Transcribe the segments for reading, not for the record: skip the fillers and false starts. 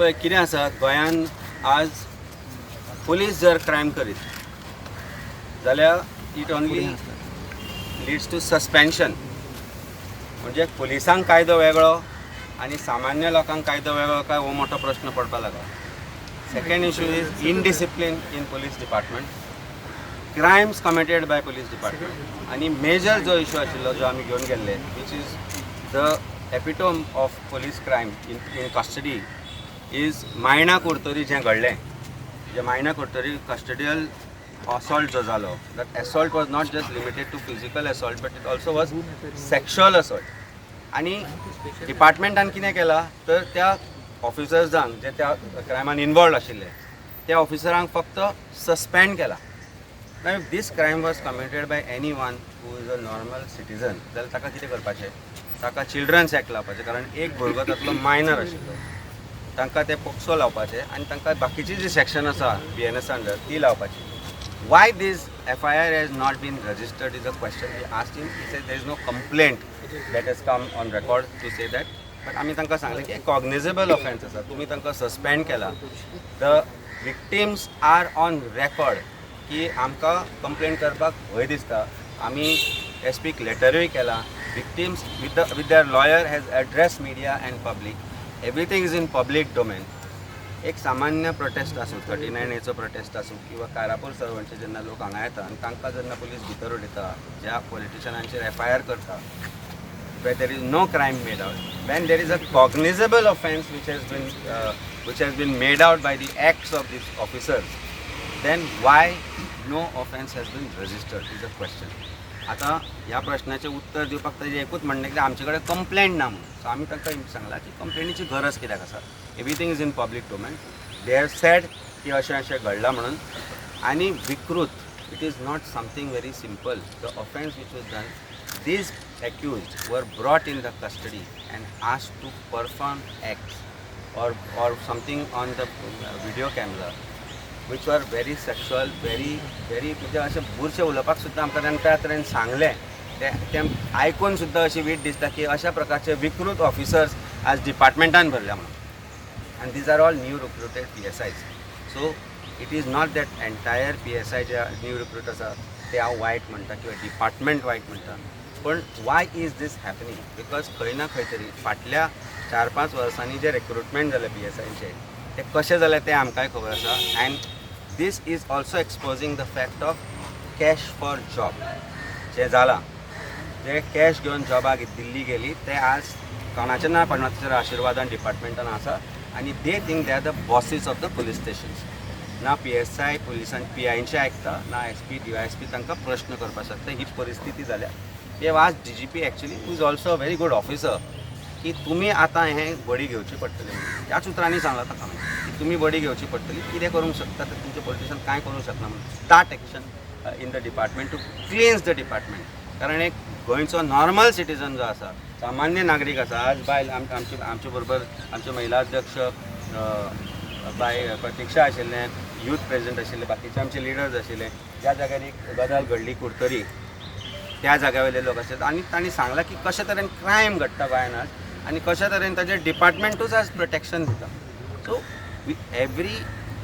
पळय कितें आसा, गोंयान आज पुलीस जर क्रायम करीत जाल्यार it only leads to suspension. म्हणजे पुलिसांक कायदो वेगळो आनी सामान्य लोकांक कायदो वेगळो काय हो मोठो प्रश्न पडपाक लागला. Second issue is indiscipline in police department, crimes committed by police department. आनी मेजर जो इशू आशिल्लो जो आमी घेवन गेल्ले, which is the epitome of police crime in custody, is Maina Curtorim जें घडलें, जे मायणा कुर्तोरी कस्टडियल असॉल्ट जो जालो, that assault was not just limited to physical assault, but it also was sexual assault. आनी डिपार्टमेंटान कितें केलां तर त्या ऑफिसर्सांक जे त्या क्रायमान इनवॉल्ड आशिल्ले त्या ऑफिसरांक फक्त सस्पेंड केला. Now, if this crime was committed by anyone who is a normal citizen, जाल्यार ताका कितें करपाचें? ताका चिल्ड्रन्स एक्ट लावपाचें, कारण एक भुरगो तातलो मायनर आशिल्लो. तांकां ते पोक्सो लावपाचे आनी तांकां बाकीची जी सेक्शन आसा बीएनएस अंडर ती लावपाची. Why this FIR has not been registered is a question we asked him. He said there is no complaint that has come on record to say that. But आमी तांकां सांगलें की cognizable offence आसा, तुमी तांकां suspend केला. The victims are on record की आमकां कंप्लेन करपाक भंय दिसता. आमी एस पीक लेटरूय केला. Victims with their lawyer has address media and public. Everything is in public domain. एक सामान्य प्रोटेस्ट आसूं, 39 एचो प्रोटेस्ट आसूं किंवा कारापूर सर्वणचे जेन्ना लोक हांगा येता आनी तांकां जेन्ना पुलीस भितर उडयता, ज्या पॉलिटिशनांचेर एफआयआर करता where there is no crime made out, when there is a cognizable offence which has been made out by the acts of these officers, then why no offence has been registered is a question. आतां ह्या प्रश्नाचें उत्तर दिवपाक ताजें एकूच म्हणणें की आमचे कडेन कंप्लेंट ना म्हणून. सो आमी तांकां सांगलां की कंप्लेनीची गरज कित्याक आसा? Everything is in public domain. They have said की अशें अशें घडलां म्हणून. आनी विकृत, it is not something very simple, the offence which was done. These accused were brought in the custody and asked to perform acts or something on the video camera which were very sexual, very very, म्हणजे अशें बुरशें उलोवपाक सुद्दां आमकां ताणें त्या तरेन सांगलें, तें तें आयकून सुद्दां अशी वीट दिसता की अशा प्रकारचे विकृत ऑफिसर्स आज डिपार्टमेंटान भरल्या म्हणून. And these are all new recruited PSIs. So it is not that entire PSI J new recruit आसा ते हांव वायट म्हणटा किंवा डिपार्टमेंट वायट म्हणटा, पण why is this happening? Because खंय ना खंय तरी फाटल्या 4-5 वर्सांनी जे रिक्रुटमेंट जालें पीएसआयचें तें कशें जालें तें आमकांय खबर आसा. And this is also exposing the fact of cash for job जें जालां. जे कॅश घेवन जॉबाक दिल्ली गेली ते आज कोणाच्या ना कोणाच्या आशिर्वादान डिपार्टमेंटान आसा आनी they think they are the bosses of the police stations. ना पीएसआय पुलिसान पीआयचे आयकता, ना SP, DySP तांकां प्रश्न करपाक शकता. ही परिस्थिती जाल्या. ते आज DGP actually is also a very good officer की तुमी आतां हें बडी घेवची पडटली म्हणून. त्याच उतरांनी सांगलां ताका हांवें की तुमी बडी घेवची पडटली. कितें करूंक शकता ते तुमचे पॉलिटिशन कांय करूंक शकना म्हणून. Start action in the department to cleanse the department. कारण एक गोंयचो नॉर्मल सिटीजन जो आसा, सामान्य नागरीक आसा, आज बायल आमचे आमचे बरोबर आमचे महिला अध्यक्ष बाय प्रतीक्षा आशिल्लें, यूथ प्रेजिडेंट आशिल्ले, बाकीचे आमचे लिडर्स आशिल्ले, ज्या जाग्यार एक गजाल घडली कुडतरी त्या जाग्या वयले लोक आशिल्ले आनी तांणी सांगलां की कशे तरेन क्रायम घडटा गोंयान आज आनी कशा तरेन ताजें डिपार्टमेंटूच आज प्रोटेक्शन दिता. So we every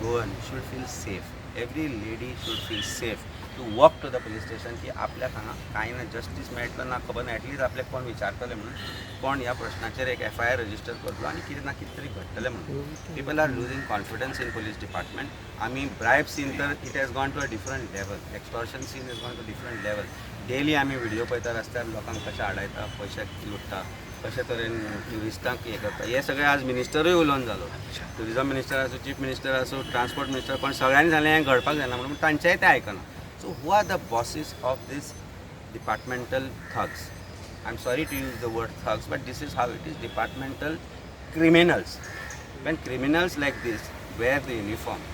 Goan should feel safe, every lady should feel safe to walk to the police station की आपल्याक हांगा कांय ना जस्टीस मेळटलो ना खबर ना, एटलीस्ट आपल्याक कोण विचारतले म्हणून, कोण ह्या प्रश्नाचेर एक एफआयआर रजिस्टर करतलो आनी कितें ना कितें तरी घडटलें म्हणून. People are losing confidence in police department. आमी ब्रायब सीन तर it has gone to a different level. Extortion scene is gone to different level. Daily आमी व्हिडिओ पळयता, रस्त्यार लोकांक कशें आडायता, पयशे लुट्टा, कशे तरेन ट्युरिस्टांक हें करता. हे सगळें आज मिनिस्टरूय उलोवन जालो. ट्युरिजम मिनिस्टर आसूं, चीफ मिनिस्टर आसूं, ट्रान्सपोर्ट मिनिस्टर, कोण, सगळ्यांनी सांगलें हें घडपाक जायना म्हणून, तांचेंय तें आयकना. So who are the bosses of this departmental thugs? I am sorry to use the word thugs, but this is how it is, departmental criminals. When criminals like this wear the uniform,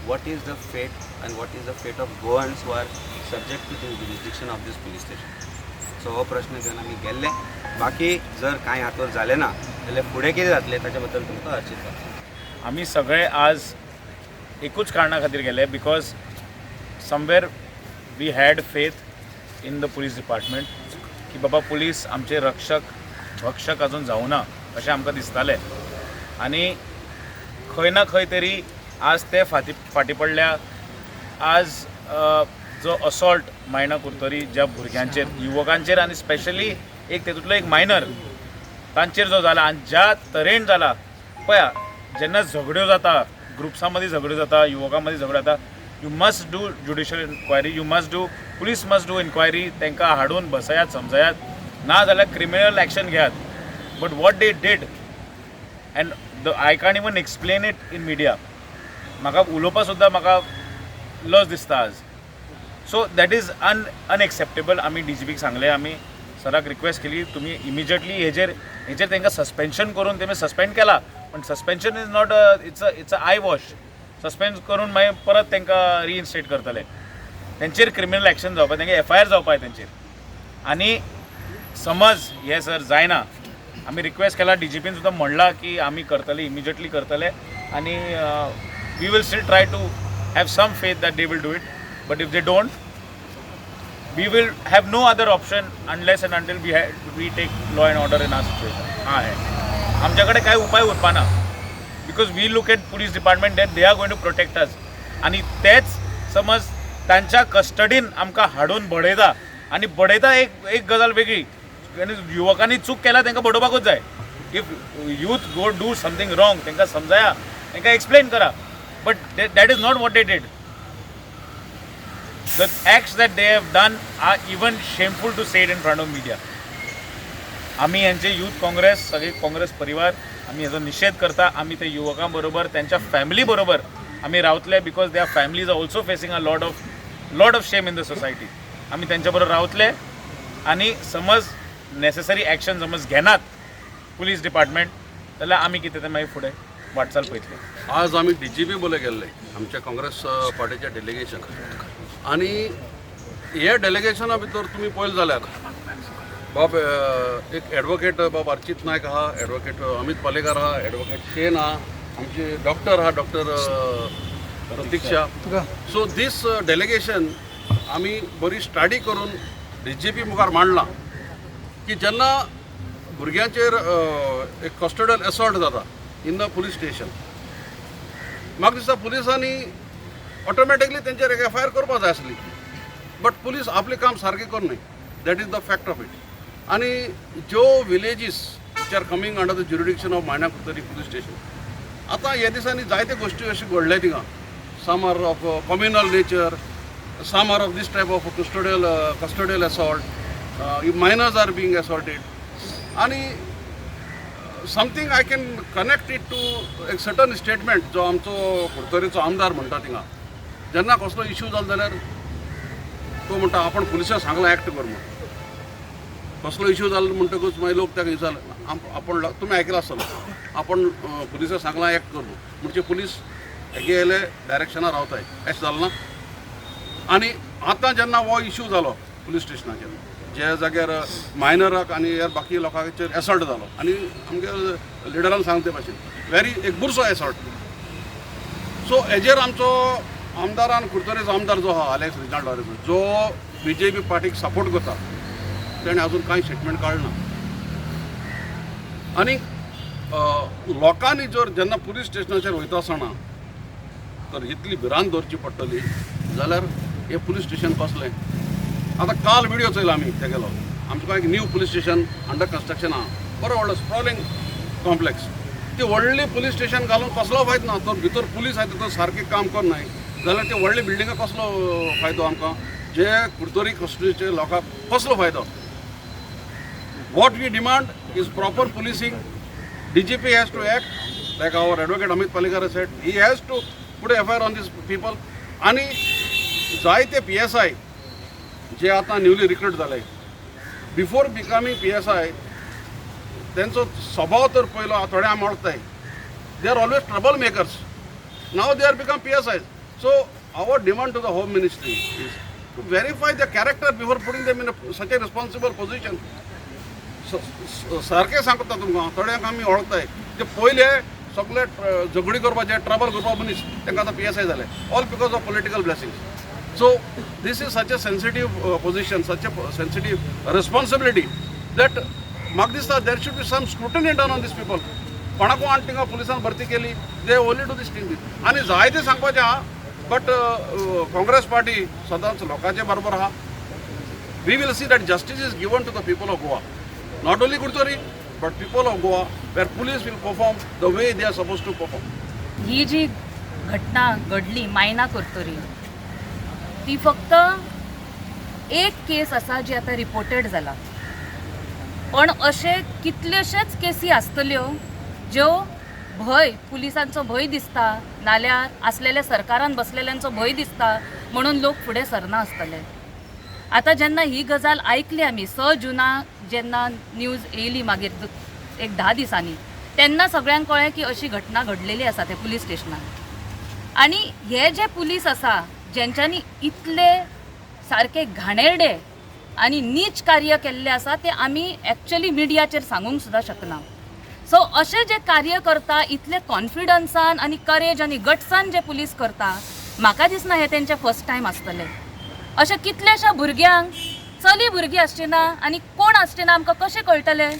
what is the fate and what is the fate of Goans who are subject to the jurisdiction of this police station? So हो प्रश्न घेवन आमी गेल्ले. बाकी जर कांय हातूर जालें ना जाल्यार फुडें कितें जातलें ताचे बद्दल तुमकां हर्शीत जातलें. आमी सगळे आज एकूच कारणा खातीर गेले, because somewhere we had faith in the police department की बाबा पुलीस आमचे रक्षक भक्षक अजून जावना अशें आमकां दिसतालें. आनी खंय ना खंय तरी आज ते फाटी फाटी पडल्या. आज जो असॉल्ट मायणा कुरतरी ज्या भुरग्यांचेर, युवकांचेर आनी स्पेशली एक तेतूंतलो एक मायनर तांचेर जो जाला आनी ज्या तरेन जाला, पळया, जेन्ना झगड्यो जाता, ग्रुप्सां मदीं झगड्यो जाता, युवकां मदीं झगड्यो जाता, you must do judicial inquiry, you must do, police must do inquiry. तांकां हाडून बसयात, समजयात, ना जाल्यार क्रिमिनल एक्शन घेयात. But what they did and the I can't even explain it in media. म्हाका उलोवपा सुद्दां म्हाका लज दिसता आज. So that is unacceptable. आमी डीजीपीक सांगलें, आमी सराक रिक्वेस्ट केली, तुमी इमिजिएटली हेजेर तांकां सस्पेन्शन करून, तेमी सस्पेंड केला, पण suspension is not a it's a eye wash. Suspend करून मागीर परत तांकां रिइन्स्टेट करतले. तेंचेर क्रिमिनल एक्शन जावपा, तांकां एफआयआर जावपा जाय तेंचेर. आनी समज हे सर जायना, आमी रिक्वेस्ट केला, डीजीपीन सुद्दां म्हणलां की आमी करतले, इमिजिएटली करतले आनी we will still try to have some faith that they will do it. But if they don't, we will have no other option unless and until we take law and order in our situation. हा आहे, आमच्याकडे काय उपाय उरपाना, because we look at police department that they are going to protect us. आनी तेच समज तांच्या कस्टडीन आमकां हाडून बडयता आनी बडयता, एक एक गजाल वेगळी आनी युवकांनी चूक केल्या तांकां बडोवपाकूच जाय. If youth go do something wrong, तांकां समजाया, तांकां एक्सप्लेन करा, but that is not what they did. The acts that they have done are even shameful to say it in front of media. आम्ही यांचे युथ काँग्रेस, सगळे काँग्रेस परिवार आमी हेजो निशेध करता. आमी ते युवकां बरोबर, त्यांच्या फॅमिली बरोबर आमी रावतले, because their families are also facing a lot of shame in the society. आमी त्यांच्या बरोबर रावतले आनी समज नेसेसरी एक्शन समज घेनात पुलीस डिपार्टमेंट, जाल्यार आमी कितें तें मागीर फुडें वाटचाल पळयतले. आज आमी डीजीपी बोले गेल्ले आमच्या काँग्रेस पार्टीच्या डेलिगेशन आनी हे डेलिगेशना भितर तुमी पळयलें जाल्यार बाब एक एडवोकेट बाब अर्चित नायक आहा, एडवोकेट अमित पालेकार आहा, एडवोकेट शेन आहा, आमचे डॉक्टर आहा, डॉक्टर प्रतीक्षा. सो दीस डेलिगेशन आमी बरी स्टडी करून डीजीपी मुखार मांडलां की जेन्ना भुरग्यांचेर एक कस्टडियल असॉल्ट जाता इन the police station, म्हाका दिसता पुलिसांनी ऑटोमॅटिकली तेंचेर एक एफआयआर करपा जाय आसली, बट पुलीस आपलें काम सारकें करनाय. That is the fact of it. आनी ज्यो villages which are coming under the jurisdiction of Maina Curtorim police station, आतां ह्या दिसांनी जायते गोश्टी अश्यो घडल्या थिंगा. Some are of communal nature, some are of this type of custodial assault, minors are being assaulted. आनी something I can connect it to एक सर्टन स्टेटमेंट जो आमचो कुडतरीचो आमदार म्हणटा थिंगा, जेन्ना कसलो इश्यू जालो जाल्यार तो म्हणटा, आपण पुलिसाक सांगला एक्ट कर म्हणून. कसलो इश्यू जालो म्हणटकूच मागीर लोक ताका विचारले, आपण तुमी आयकला आसतलो, आपण पुलिसाक सांगला एक्ट कर म्हणून, म्हणजे पुलीस हेगेले डायरेक्शनार रावताय अशें जालें ना. आनी आतां जेन्ना हो इश्यू जालो पुलीस स्टेशनाचेर, ज्या जाग्यार मायनराक आनी हेर बाकी लोकांचेर एसॉल्ट जालो आनी आमगे लिडरान सांगते भाशेन व्हेरी एक बुरसो एसॉल्ट, सो हेजेर आमचो आमदारान, कुडतरेचो आमदार जो आहा आलेक्स रिजनाल्ड लॉरेन्स, जो बीजेपी पार्टीक सपोर्ट करता, तेणें अजून कांय स्टेटमेंट काडना. आनी लोकांनी जर जेन्ना पुलीस स्टेशनाचेर वयता आसतना तर इतली भिरांत दवरची पडटली जाल्यार हें पुलीस स्टेशन कसलें? आतां काल व्हिडियो चोयलो आमी तेगेलो. आमकां एक new police station under construction आहा, बरो व्हडलो स्प्रॉलिंग कॉम्प्लेक्स. ती व्हडली पुलीस स्टेशन घालून कसलो फायदो ना. तर भितर पुलीस आहा तितून सारकें काम करनाय जाल्यार ते व्हडले बिल्डिंगा कसलो फायदो आमकां? जे कुडतरी कॉन्स्टिट्युएन्सीचे लोकांक कसलो फायदो? What we demand is proper policing. DGP has to act, like our advocate Amit Palekar said, he has to put a FIR on these people. आणि जायते पीएसआय जे आतां न्यूली रिक्रूट जाले, बिफोर बिकमींग पीएसआय तेंचो स्वभाव तर पयलो थोडे आमी वळखताय, they are always trouble makers. Now they are become PSI. So our demand to the home ministry is to verify the character before putting them in such a responsible position. सारकें सांगता तुमकां, थोड्यांक आमी वळखताय, ते पयले सगळे झगडी करपाचे, ट्रबल करपा मनीस, तांकां आतां पीएसआय जाले, all because of political blessings. So this is such a sensitive position, such a sensitive responsibility that म्हाका दिसता there should be some scrutiny done on these people. कोणाकू हाडून थिंगा पुलिसान भरती केली. They only do this thing. आनी जायते सांगपाचें आहा, बट काँग्रेस पार्टी सदांच लोकांचे बरोबर आहा. We will see that justice is given to the people of Goa. Not only Curtorim, but people of Goa, where police will perform the way they are supposed to perform. ही जी घटना घडली मायना करतरी, ती फक्त एक केस आसा जी आतां रिपोर्टेड जाला, पण अशे कितल्योशेच केसी आसतल्यो ज्यो भंय, पुलिसांचो भंय दिसता, नाल्यार आसलेल्या सरकारान बसलेल्यांचो भंय दिसता म्हणून लोक फुडें सरना आसतले. आतां जेन्ना ही गजाल आयकली आमी, 6 जुनाक जेन्ना न्यूज येयली, मागीर एक 10 दिसांनी, तेन्ना सगळ्यांक कळ्ळें की अशी घटना घडलेली आसा ते पुलीस स्टेशनान. आनी हे जे पुलीस आसा, जेंच्यांनी इतले सारके घाणेरडे आनी नीच कार्य केल्लें आसा, तें आमी एक्चुअली मिडियाचेर सांगूंक सुद्दां शकना. सो अशें जे कार्य करता, इतले कॉन्फिडन्सान आनी करेज आनी गट्सान जे पुलीस करता, म्हाका दिसना हें तेंचें फर्स्ट टायम आसतलें. अशें कितल्याश्या भुरग्यांक, चली भुरगीं आसची ना आनी कोण आसचे ना, आमकां कशें कळटलें?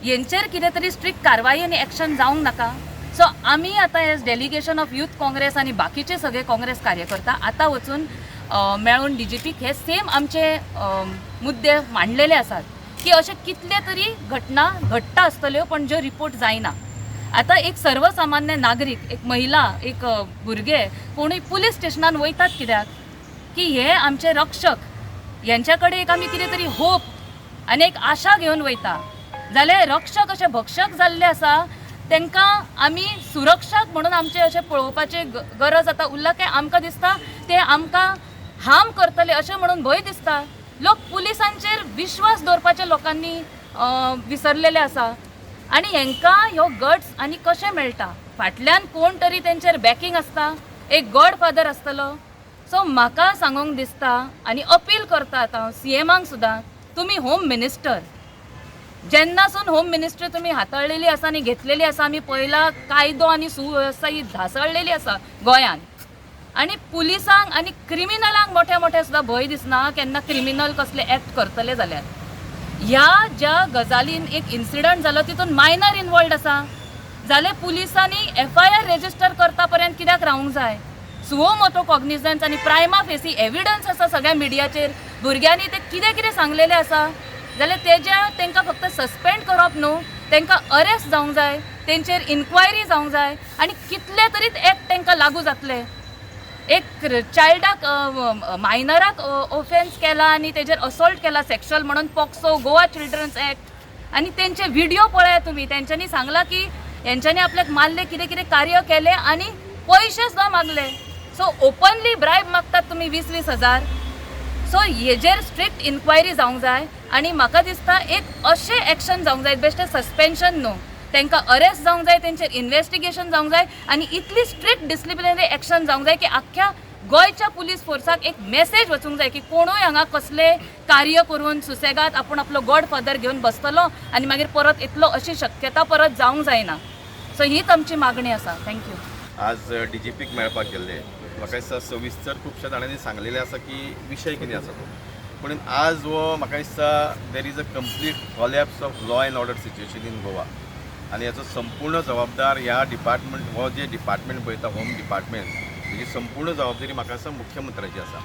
हेंचेर कितें तरी स्ट्रिक्ट कारवाई आनी एक्शन जावंक नाका? सो आमी आतां as delegation of Youth Congress आनी बाकीचे सगळे काँग्रेस कार्यकर्ता आतां वचून मेळून डीजीपीक हे सेम आमचे मुद्दे मांडलेले आसात की अशे कितले तरी घटना घडटा आसतल्यो, पण ज्यो रिपोर्ट जायना. आतां एक सर्वसामान्य नागरीक, एक महिला, एक भुरगे कोणूय पुलीस स्टेशनान वयतात कित्याक? की हे आमचे रक्षक, यांच्या कडेन एक आमी कितें तरी होप आनी एक आशा घेवन वयता. जाल्यार रक्षक अशे भक्षक जाल्ले आसा. तांकां आमी सुरक्षक म्हणून आमचे अशें पळोवपाची गरज आतां उरला काय आमकां दिसता ते आमकां हार्म करतले अशें म्हणून भंय दिसता. लोक पुलिसांचेर विश्वास दवरपाचे लोकांनी विसरलेले आसा. आनी हेंकां ह्यो गट्स आनी कशें मेळटा? फाटल्यान कोण तरी तेंचेर बॅकिंग आसता, एक गॉड फादर आसतलो. सो म्हाका सांगूंक दिसता आनी अपील करता आतां हांव सीएमाक सुद्दां, तुमी होम मिनिस्टर, जेन्नासून होम मिनिस्ट्री तुमी हाताळलेली आसा आनी घेतलेली आसा, आमी पळयला कायदो आनी सुवेवस्था ही ढासळलेली आसा गोंयांत. आनी पुलिसांक आनी क्रिमिनलांक मोठ्या मोठ्या सुद्दां भंय दिसना केन्ना क्रिमिनल कसले एक्ट करतले जाल्यार. ह्या ज्या गजालीन एक इन्सिडंट जालो, तितून मायनर इनवॉल्ड आसा, जाल्यार पुलिसांनी एफआयआर रेजिस्टर करता पर्यंत कित्याक रावंक जाय? सुओ मोटो कॉग्निजन्स आनी प्रायमा फेसी एविडन्स आसा सगळ्या मिडियाचेर, भुरग्यांनी ते कितें कितें सांगलेलें आसा, जाल्यार तेज्या तांकां फक्त सस्पेंड करप न्हू, तांकां अरेस्ट जावंक जाय, तेंचेर इन्क्वायरी जावंक जाय आनी कितले तरी एक्ट तांकां लागू जातले. एक चायल्डाक, मायनराक ऑफेन्स केला आनी तेजेर असॉल्ट केला सेक्शुअल म्हणून पॉक्सो, गोवा चिल्ड्रन्स एक्ट. आनी तेंचे व्हिडिओ पळयात तुमी, तेंच्यांनी सांगलां की हेंच्यांनी आपल्याक मारले, कितें कितें कार्य केलें आनी पयशे सुद्दां मागले. सो ओपनली ब्रायब मागतात तुमी 20-20 हजार. सो हेजेर स्ट्रिक्ट इन्क्वायरी जावंक जाय आनी म्हाका दिसता एक अशें एक्शन जावंक जाय, बेश्टें सस्पेन्शन न्हू, तांकां अरेस्ट जावंक जाय, तेंचेर इन्वेस्टिगेशन जावंक जाय आनी इतली स्ट्रिक्ट डिसिप्लिनरी एक्शन जावंक जाय की आख्ख्या गोंयच्या पुलीस फोर्साक एक मेसेज वचूंक जाय की कोणूय हांगा कसलें कार्य करून सुसेगाद आपूण आपलो गॉड फादर घेवन बसतलो आनी मागीर परत येतलो, अशी शक्यता परत जावंक जायना. सो हीच आमची मागणी आसा. Thank you. आज डीजीपीक मेळपाक गेल्ले. म्हाका दिसता सविस्तर खुबश्या जाणांनी सांगलेलें आसा की विशय कितें आसा तो. पूण आज हो म्हाका दिसता there is a complete collapse of law and order situation in Goa. आनी हाचो संपूर्ण जबाबदार ह्या डिपार्टमेंट, हो जे डिपार्टमेंट पळयता, होम डिपार्टमेंट, हेजी संपूर्ण जबाबदारी म्हाका दिसता मुख्यमंत्र्याची आसा.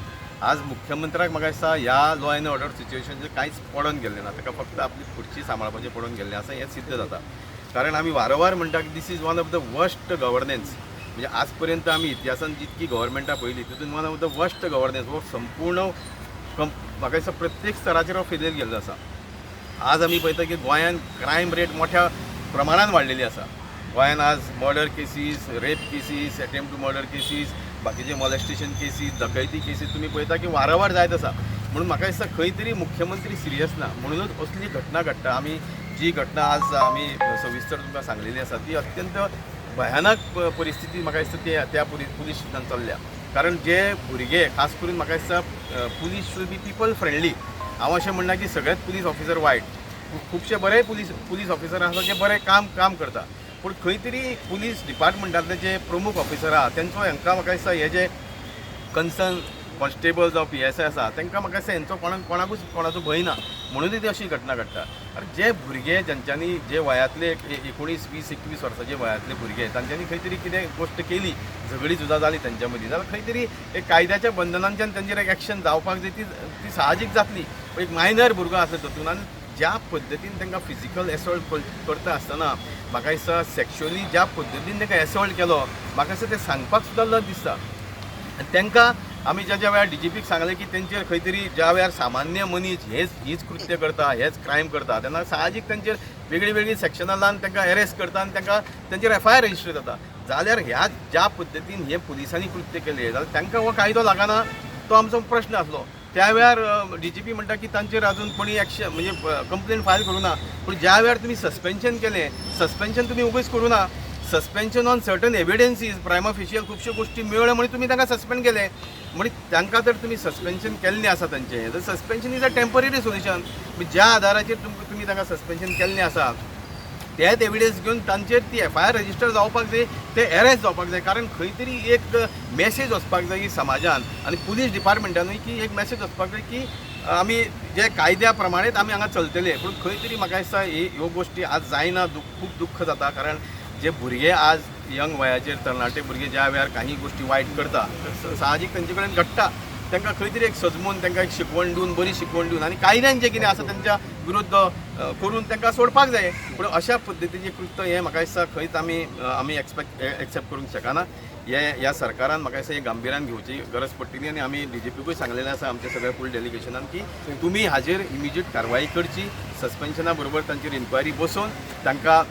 आज मुख्यमंत्र्याक म्हाका दिसता ह्या लॉ एंड ऑर्डर सिच्युएशनचें कांयच पडोन गेल्लें ना. ताका फक्त आपली खुर्ची सांबाळपाचें पडोन गेल्लें आसा हें सिद्ध जाता. कारण आमी वारंवार म्हणटा की this is one of the worst governance. म्हणजे आजपर्यंत आमी इतिहासान जितकी गव्हर्मेंटां पळयली, तितून one of the worst governance. हो संपूर्ण म्हाका दिसता प्रत्येक स्तराचेर हो फेलियर गेल्लो आसा. आज आमी पळयता की गोंयांत क्रायम रेट मोठ्या प्रमाणान वाडलेली आसा. गोंयांत आज murder cases, rape cases, attempt to murder cases, बाकीचे मॉलेस्टेशन केसीस, डकैती केसीस तुमी पळयता की वारंवार जायत आसा. म्हणून म्हाका दिसता खंय तरी मुख्यमंत्री सिरियस ना, म्हणूनच असली घटना घडटा. आमी जी घटना आज आमी सविस्तर तुमकां सांगलेली आसा, ती अत्यंत भयानक परिस्थिती म्हाका दिसता ते त्या पुलीस पुलीस स्टेशनान चल्ल्या. कारण जे भुरगे, खास करून म्हाका दिसता police should be people friendly. हांव अशें म्हणना की सगळेच पुलीस ऑफिसर वायट. खुबशे बरे पुलीस पुलीस ऑफिसर आसा जे बरे काम काम करता. पूण खंय तरी पुलीस डिपार्टमेंटांतले जे प्रमुख ऑफिसर आहा, तेंचो हांकां म्हाका दिसता हे जे कन्सर्न कॉन्स्टेबल जावं पीएसआय आसा तांकां म्हाका दिसता हेंचो कोणाकूच कोणाचो भंय ना, म्हणूनय ती अशी घटना घडटा. आनी जे भुरगे ज्यांच्यांनी जे वयांतले 19, 20, 21 वर्साचे वयांतले भुरगे तांच्यांनी खंय तरी कितें गोश्ट केली, झगडी झुजां जाली तेंच्या मदीं जाल्यार खंय तरी एक कायद्याच्या बंधनांच्यान तेंचेर एक एक्शन जावपाक जाय, ती ती साहजीक जातली. पण एक मायनर भुरगो आसलो तातूंत आनी ज्या पद्दतीन तांकां फिजिकल एसॉल्ट करता आसतना म्हाका दिसता सेक्शुअली ज्या पद्दतीन तांकां एसॉल्ट केलो म्हाका दिसता तें सांगपाक सुद्दां लज दिसता. आनी तांकां आमी ज्या ज्या वेळार डीजीपीक सांगलें की तेंचेर खंय तरी ज्या वेळार सामान्य मनीस हेच हीच कृत्य करता, हेच क्रायम करता तेन्ना साहजीक तेंचेर वेगळी वेगळी सेक्शनां लावन तांकां एरेस्ट करता आनी तांकां तेंचेर एफआयआर रजिस्टर जाता. जाल्यार ह्या ज्या पद्दतीन हे पुलिसांनी कृत्य केलें जाल्यार तांकां हो कायदो लागना तो आमचो प्रश्न आसलो. त्या वेळार डीजीपी म्हणटा की तांचेर अजून कोणी एक्शन म्हणजे कंप्लेन फायल करूं ना, पूण ज्या वेळार तुमी सस्पेन्शन केलें, सस्पेन्शन तुमी उगीच करूं ना, suspension on certain evidences prima facie खुबश्यो गोश्टी मेळ्ळ्यो म्हणून तुमी तांकां सस्पेंड केलें. म्हणजे तांकां जर तुमी सस्पेन्शन केल्लें आसा तांचें, तर suspension is a temporary solution. ज्या आदाराचेर तुमी तांकां सस्पेन्शन केल्लें आसा तेच एविडन्स घेवन तांचेर ती एफआयआर रजिस्टर जावपाक जाय, ते एरेस्ट जावपाक जाय. कारण खंय तरी एक मॅसेज वचपाक जाय की समाजान आनी पुलीस डिपार्टमेंटानूय की एक मॅसेज वचपाक जाय की आमी जे कायद्या प्रमाणेच आमी हांगा चलतले. पूण खंय तरी म्हाका दिसता ह्यो गोश्टी आज जायना, खूब दुख्ख जाता. कारण जे भुरगे आज यंग वयाचेर तरणाटे भुरगे ज्या वेळार काही गोश्टी वायट करता साहजीक तेंचे कडेन घडटा, तांकां खंय तरी एक सजमून तांकां एक शिकवण दिवन, बरी शिकवण दिवन आनी कायद्यान जें कितें आसा तेंच्या विरुद्ध करून तांकां सोडपाक जाय. पूण अशा पद्दतीचें कृत्य हें म्हाका दिसता खंयच आमी आमी एक्सेप्ट करूंक शकना. हे ह्या सरकारान म्हाका दिसता हें गांभिर्यान घेवची गरज पडटली. आनी आमी डीजीपीकूय सांगलेलें आसा आमच्या सगळ्या फूल डेलिगेशनान की तुमी हाजेर इमिजिएट कारवाई करची, सस्पेन्शना बरोबर तांचेर इन्क्वायरी बसोवन तांकां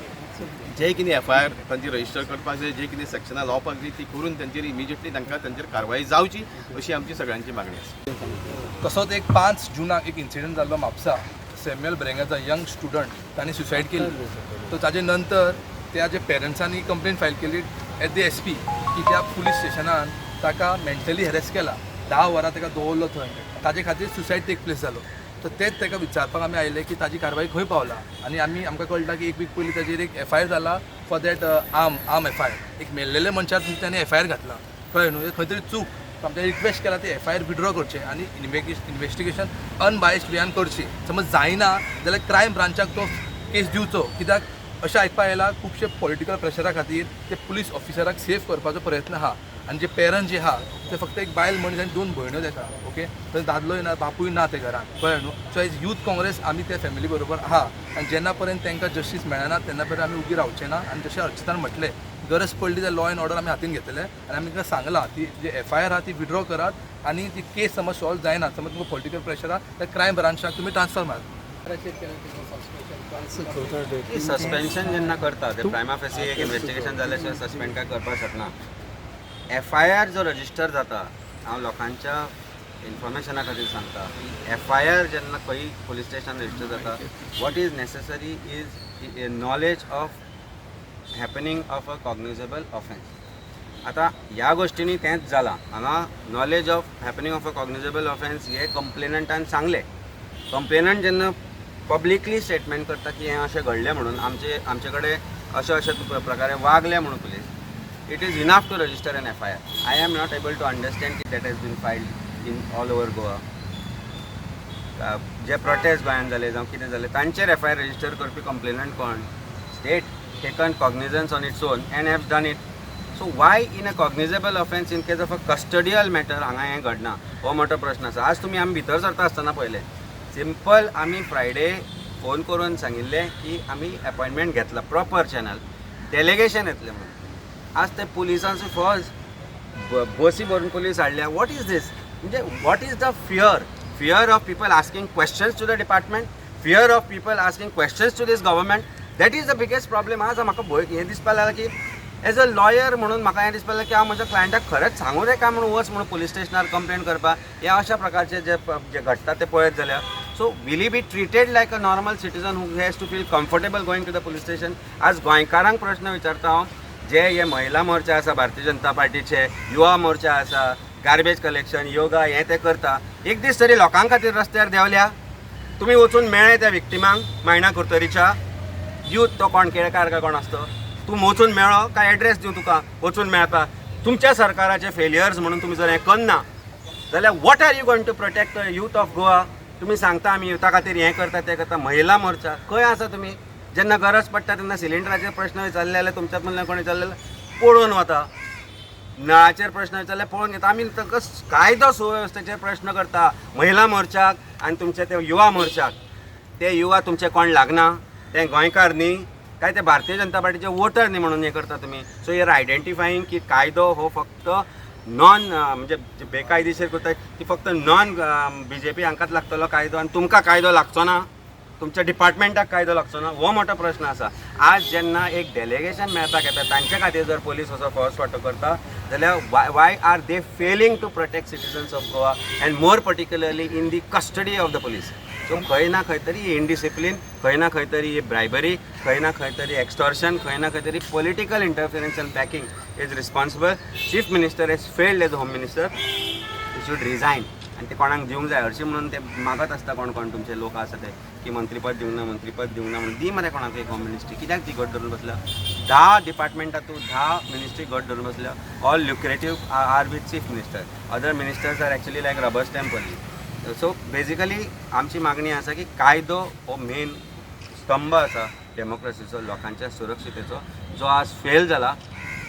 जे कितें एफआयआर तांची रजिस्टर करपाक जाय, जे कितें सेक्शनां लावपाक जाय ती करून तांचेर इमिजिएटली तांकां तांचेर कारवाई जावची अशी आमची सगळ्यांची मागणी आसा. तसोच एक 5 जुनाक एक इन्सिडंट जाल्लो म्हापसा, सॅम्युअल ब्रेंगाचा यंग स्टुडंट ताणें सुसायड केली. सो ताजे नंतर त्या जे पेरंट्सांनी कंप्लेन फायल केली एट the SP की त्या पुलीस स्टेशनान ताका मेंटली हॅरेस केला, 10 वरां ताका दवरलो थंय, ताजे खातीर सुसायड टेक प्लेस जालो. तर तेच ताका विचारपाक आमी आयले की ताजी कारवाई खंय पावला. आनी आमी आमकां कळटा की एक वीक पयलीं ताजेर एक एफआयआर जाला फॉर that arm FIR, एक मेल्लेले मनशाक ताणें एफआयआर घातला, कळ्ळें न्हू, खंय तरी चूक. आमच्या रिक्वेस्ट केला ते एफआयआर विड्रॉ करचे आनी इन्वेस्टिगेशन अनबायस्ड वेयान करची. समज जायना जाल्यार क्रायम ब्रांचाक तो केस दिवचो, कित्याक अशें आयकपाक आयलां खुबशे पॉलिटिकल प्रेशरा खातीर ते पुलीस ऑफिसराक सेफ करपाचो प्रयत्न आहा. आनी जे पेरंट्स जे आहा ते फक्त एक बायल मनीस आनी 2 भयण्यो आसा, ओके, थंय दादलोय ना बापूय ना ते घरान, कळ्ळें न्हू. सो एज यूथ काँग्रेस आमी त्या फॅमिली बरोबर आहा आनी जेन्ना पर्यंत तांकां जस्टीस मेळना तेन्ना पर्यंत आमी उगी रावचे ना. आनी जशें अर्चितान म्हटलें, गरज पडली जाल्यार लॉ एंड ऑर्डर आमी हातीन घेतले आनी आमी तांकां सांगलां ती जे एफआयआर आहा ती विड्रॉ करात आनी ती केस समज सॉल्व जायना, समज तुमकां पॉलिटिकल प्रेशर आहा जाल्यार क्रायम ब्रांचाक तुमी ट्रान्सफर मारात. सस्पेन्शन जेन्ना करता ते प्रायमा फेसी एक इन्वेस्टिगेशन जाल्या शिवाय सस्पेंड काय करपाक शकना. एफआयआर जो रजिस्टर जाता, हांव लोकांच्या इन्फॉर्मेशना खातीर सांगता की एफआयआर जेन्ना खंय पुलीस स्टेशन रजिस्टर जाता, what is necessary is knowledge of happening of a cognizable offence. आतां ह्या गोश्टींनी तेंच जालां. हांगा knowledge of happening of a cognizable offence हे कंप्लेनंटान सांगलें. कंप्लेनंट जेन्ना पब्लिकली स्टेटमेंट करता की हें अशें घडलें म्हणून आमचे कडेन अशें अशें प्रकारे वागलें म्हणून police, it is enough to register an FIR. I am not able to understand की that has been filed in all over Goa. J protest गोंयांत जाले जावं कितें जालें तांचेर एफआयआर रजिस्टर करपी कंप्लेनंट कोण? State taken cognizance on its own and has done it. So why in a cognizable offence in case of a custodial matter हांगा हें घडना, हो मोठो प्रश्न आसा. आज तुमी आमी भितर सरता आसतना पळयलें, सिंपल आमी फ्रायडे फोन करून सांगिल्लें की आमी अपॉयंटमेंट घेतला प्रॉपर चॅनल, डेलिगेशन येतलें म्हणून. आज ते पुलिसांचो फौज बसी भरून पुलीस हाडल्या. What is these? म्हणजे what is the fear? Fear of people asking questions to the department, fear of people asking questions to this government, that is the biggest problem. आज म्हाका भंय हें दिसपाक लागला की एज अ लॉयर म्हणून म्हाका हें दिसपाक लागलें की हांव म्हज्या क्लायंटाक खरेंच सांगूं रे काय म्हणून वच म्हणून पुलीस स्टेशनार कंप्लेन करपाक. हे अशा प्रकारचे जे जे घडटा ते पळयत जाल्यार, so will he be treated like a normal citizen who has to feel comfortable going to the police station? आज गोंयकारांक प्रश्न विचारता हांव, जे हे महिला मोर्चा आसा भारतीय जनता पार्टीचे, युवा मोर्चा आसा, गार्बेज कलेक्शन, योगा हें तें करता, एक दीस तरी लोकां खातीर रस्त्यार देंवल्या? तुमी वचून मेळ्ळे त्या विक्टिमांक मायणा कुरतरीच्या? यूथ तो कोण केळकार काय कोण आसतो, तूं वचून मेळ्ळो काय एड्रेस दिवं तुका वचून मेळपाक? तुमच्या सरकाराचे फेलियर्स म्हणून तुमी जर हें करना जाल्यार what are you going to protect youth of Goa? तुमी सांगता आमी युथा खातीर हें करता, तें करता. महिला मोर्चा खंय आसा तुमी? जेन्ना गरज पडटा तेन्ना सिलिंडराचेर प्रश्न विचारले जाल्यार तुमच्या मदल्यान कोणी विचारले जाल्यार पळून वता, नळाचेर प्रश्न विचारले पळोवन घेता. आमी तांकां कायदो सुवेवस्थेचेर प्रश्न करता महिला मोर्चाक आनी तुमचे ते युवा मोर्चाक. ते युवा तुमचे कोण लागना, ते गोंयकार न्ही काय ते भारतीय जनता पार्टीचे वोटर न्ही म्हणून हें करता तुमी. सो you are identifying की कायदो हो फक्त नॉन म्हणजे जे बेकायदेशीर करता ती फक्त नॉन बीजेपी हांकांच लागतलो कायदो आनी तुमकां कायदो लागचो ना, तुमच्या डिपार्टमेंटाक कायदो लागचो ना, हो मोठो प्रश्न आसा. आज जेन्ना एक डेलिगेशन मेळपाक येता तांचे खातीर जर पोलीस असो फोर्स वांटो करता जाल्यार why are they failing to protect citizens of Goa and more particularly in the custody of the police? So खंय ना खंय तरी इनडिसिप्लीन, खंय ना खंय तरी ब्रायबरी, खंय ना खंय तरी एक्स्टॉर्शन, खंय ना खंय तरी political interference and backing is responsible. Chief minister has failed as home minister, he should resign. आनी ते कोणाक दिवंक जाय हरशीं म्हणून ते मागत आसता कोण कोण तुमचे लोक आसा ते की मंत्रीपद दिवंक ना, मंत्रीपद दिवंक ना म्हणून. दी मरे कोणाक एक होम मिनिस्ट्री. कित्याक ती घट धरून बसल्या? 10 डिपार्टमेंटां तूं 10 मिनिस्ट्री घट धरून बसल्या. All lucrative are with chief minister, other ministers are actually like rubber stamp only. So basically आमची मागणी आसा की कायदो हो मेन स्तंभ आसा डेमोक्रेसीचो, लोकांच्या सुरक्षतेचो, जो आज फेल जाला.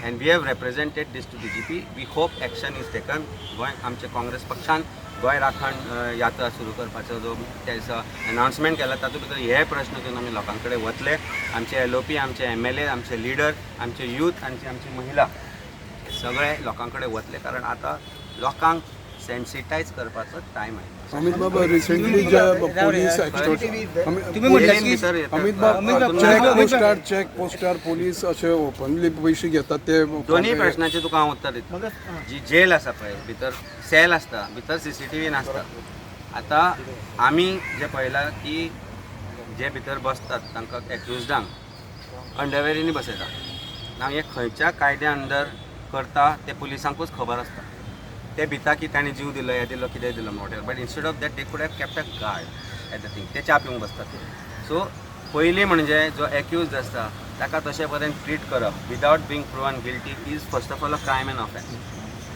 And we have represented this to DGP. We hope action is taken. Goa आमचे काँग्रेस पक्षान गोंय राखण यात्रा सुरू करपाचो जो त्या अनाउन्समेंट केला तातूंत भितर हे प्रश्न घेवन आमी लोकां कडेन वतले. आमचे एलओपी, आमचे एमएलए, आमचे लिडर, आमचे यूथ आनी आमची महिला सगळे लोकां कडेन वतले, कारण आतां लोकांक सेन्सिटायज करपाचो टायम आयला. अमित बाबा, रिसेंटली जे पोलीस तुम्ही म्हणलं की भितर येता. अमित बाब, चेक पोस्टार पोलीस असे ओपनली पयशे घेतात ते दोन्ही प्रश्नाचे तुका हांव उत्तर दिता. जी जेल आसा पळय, भितर सेल आसता, भितर सीसीटीव्ही नासता. आतां आमी जे पळयलां की जे भितर बसतात तांकां एक्युजडांक अंडरवेरींनी बसयता. ना हे खंयच्या कायद्या अंडर करता ते पुलिसांकूच खबर आसता. ते भिता की ताणें जीव दिलो, हें दिलो, कितें दिलो म्हणून, but instead of that they could have kept a guard at the thing. ते च्या पिवंक बसतात. सो पयलीं म्हणजे जो एक्यूज आसता ताका तशे पर्यंत ट्रीट करप without being proven guilty is first of all a crime and offence.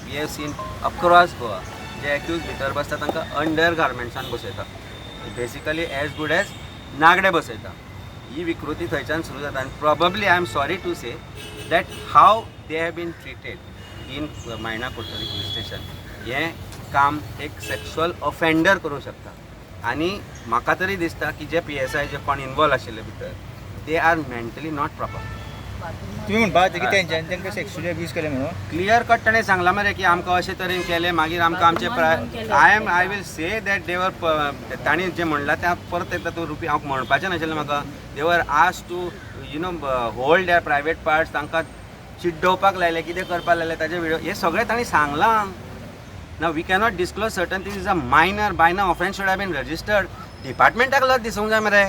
We have seen across Goa J accused भितर बसता तांकां अंडर गार्मेंट्सान बसयता, बेसिकली एज गूड एज नागडे बसयता. ही विकृती थंयच्यान सुरू जाता आनी probably I am sorry to say that how they have been treated in Maina Curtorim police station, हें काम एक सेक्शुअल ऑफेंडर करूंक शकता. आनी म्हाका तरी दिसता की जे पीएसआय जे कोण इनवॉल्व आशिल्ले भितर, they are mentally not proper. तुम्ही म्हणपा की तेंच्यांनी तांकां सेक्शुअली अब्यूज केलें म्हणून? क्लियर कट ताणें सांगलां मरे की आमकां अशे तरेन केलें, मागीर आमकां आमचे I will say that they were, तांणी जें म्हणलां तें परत एकदां तूं रुपी हांव म्हणपाचें नाशिल्लें म्हाका. They were asked to hold their private parts, तांकां चिड्डोवपाक लायलें, कितें करपाक लायलें, ताजे विडियो हे सगळें तांणी सांगलां ना. We cannot disclose certain things. Is a minor by ना offence should have been registered. डिपार्टमेंटाक लज दिसूंक जाय मरे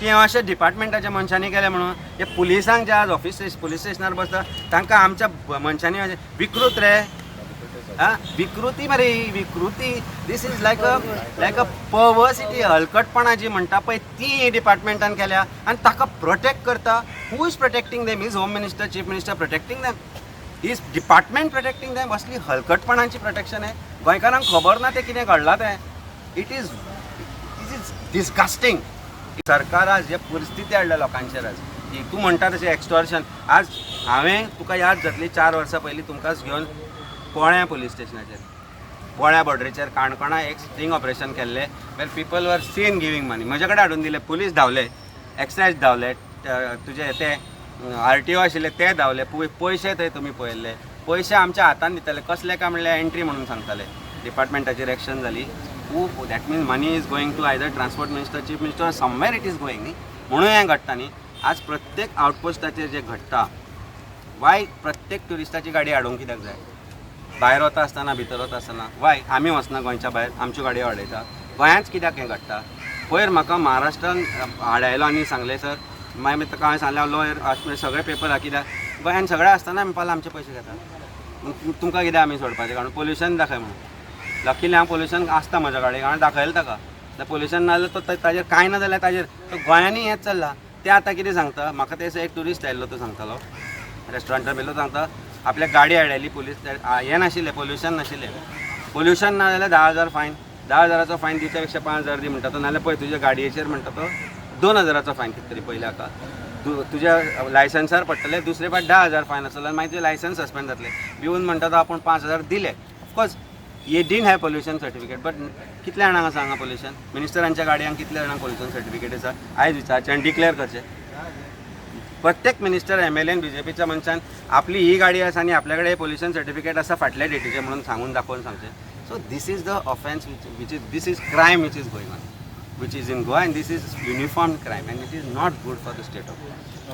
की हें अशें डिपार्टमेंटाच्या मनशांनी केलें म्हणून. हे पुलिसांक जे आज ऑफिस पुलीस स्टेशनार बसता तांकां आमच्या मनशांनी अशें विकृत रे, आं विकृती मरे ही विकृती. This is like a perversity. हलकटपणा जी म्हणटा पळय ती डिपार्टमेंटान केल्या आनी ताका प्रोटेक्ट करता. Who is protecting them? Is home minister, chief minister protecting them? Is department protecting them? असली हलकटपणाची प्रोटेक्शन आहे. गोंयकारांक खबर ना तें कितें घडलां तें. It is disgusting. सरकार आज जे परिस्थिती हाडल्या लोकांचेर आज की तूं म्हणटा तशें एक्स्टॉर्शन. आज हांवें तुका याद जातली, 4 वर्सां पयलीं तुमकांच घेवन पोळ्या पुलीस स्टेशनाचेर, पोळ्या बॉर्डरीचेर काणकोणा एक स्टिंग ऑपरेशन केल्लें where people were seen giving money. म्हजे कडेन हाडून दिले. पुलीस धांवले, एक्सायज धांवले, तुजे ते आरटीओ आशिल्ले ते धांवले. पयशे थंय तुमी पळयल्ले, पयशे आमच्या हातान दिताले. कसले काय म्हणल्यार एंट्री म्हणून सांगताले. डिपार्टमेंटाचेर एक्शन जाली. Who, that means money is going to either transport minister, chief minister, somewhere it is going न्ही, म्हणून हें घडटा न्ही. आज प्रत्येक आउटपोस्टाचेर जें घडटा, वाय प्रत्येक ट्युरिस्टाची गाडी हाडूंक कित्याक जाय? भायर वता आसतना, भितर वता आसतना वाय आमी वचना गोंयच्या भायर, आमच्यो गाडयो हाडयता? गोंयांत कित्याक हें घडटा? पयर म्हाका महाराष्ट्रान हाडायलो आनी सांगलें सर. मागीर ताका हांवें सांगलें, हांव लॉयर, सगळे पेपर आहा. कित्याक गोंयान सगळें आसतना म्हणपाक आमचे पयशे घेता? तुमकां कित्याक आमी सोडपाचें? कारण पोल्युशन दाखय म्हणून. लकीली हांव पोल्युशन आसता म्हज्या गाडयेक, हांवें दाखयलें ताका. पोल्युशन ना जाल्यार तो ताजेर कांय ना जाल्यार ताजेर तो गोंयांनी हेंच चल्लां. तें आतां कितें सांगता म्हाका, ते एक ट्युरिस्ट आयिल्लो, तो सांगतालो, रेस्टॉरंटार मेल्लो, सांगता आपल्याक गाडी हाडयली पुलीस, हें नाशिल्लें, पोल्युशन नाशिल्लें. पोल्युशन ना जाल्यार 10,000 फायन. 10,000चो फायन दिवच्या पेक्षा 5,000 दी म्हणटा तो, नाल्यार पळय तुज्या गाडयेचेर म्हणटा तो 2,000चो फायन कितें तरी पयले हाका तुज्या लायसन्सार पडटले, दुसरे फावट 10,000 फायन आसतलो आनी मागीर तुजें लायसन्स सस्पेंड जातलें. भिवून म्हणटा तो आपूण 5,000 दिले. Of course he didn't have pollution certificate, but कितल्या जाणांक आसा हांगा पोल्युशन? मिनिस्टरांच्या गाडयांक कितल्या जाणांक पोल्युशन सर्टिफिकेट आसा, आयज विचारचें आनी डिक्लेअर करचें. प्रत्येक मिनिस्टर, एमएलएन, बीजेपीच्या मनशान आपली ही गाडी आसा आनी आपल्या कडेन पोल्युशन सर्टिफिकेट आसा फाटल्या डेटीचें म्हणून सांगून दाखोवन सांगचें. So this is the offence which is, this is crime which is going on, which is in Goa, and this is uniform crime, and it is not good for the state of Goa.